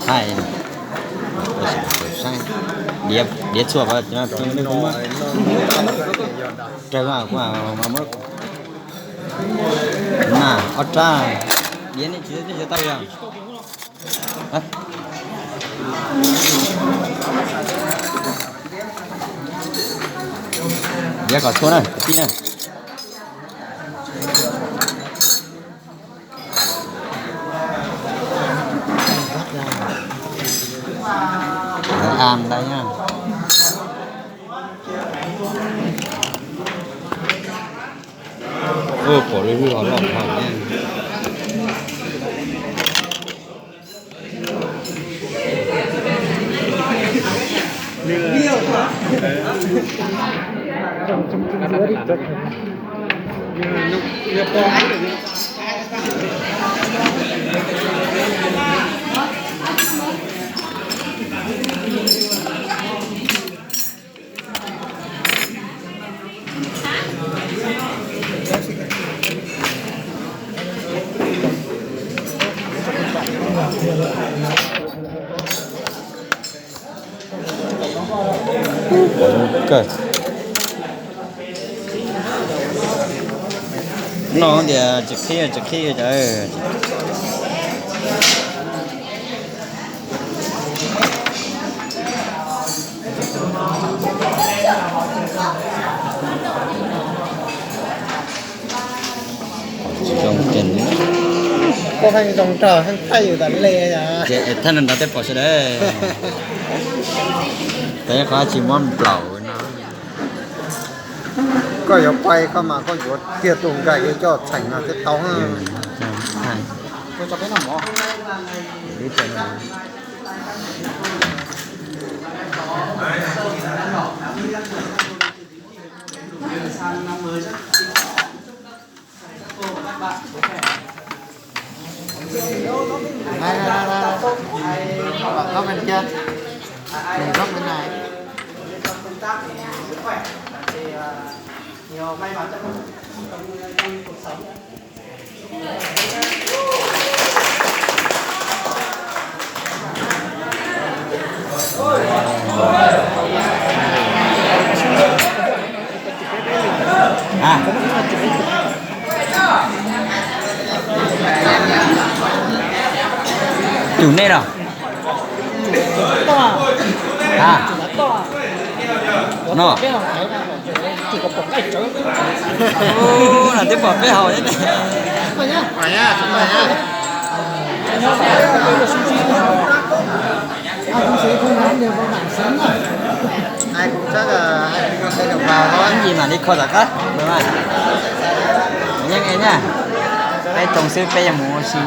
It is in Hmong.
Thaij, diav txhua qhov no kuj muaj. Raws mas muab na, ob rab, diav nej tsis tau yog. Diav kom txhua na kwv tij na. Am ntawd na. Ua pom lwj lwj ho loj dhau na. Kawg. No tias tsis qhib tsis qhib cov. Zoo tiag. Koj heej zoo nraug heej thaij yus tas li. Ces thaij no nrad tej pom sawv daws. Tab qhov tsis muab nplaum no. Koj yuav pais koj mas koj yuav kiag tus nkais coj txheem no thiaj tau. Góc bên kia. Mình góc bên này. Tus nej los? No, no twb pom peb haus thiab ne. Ib ntsis mam li kho tom qab. Nyeej es nyaj, peb toog xwb peb yuav mus ua si.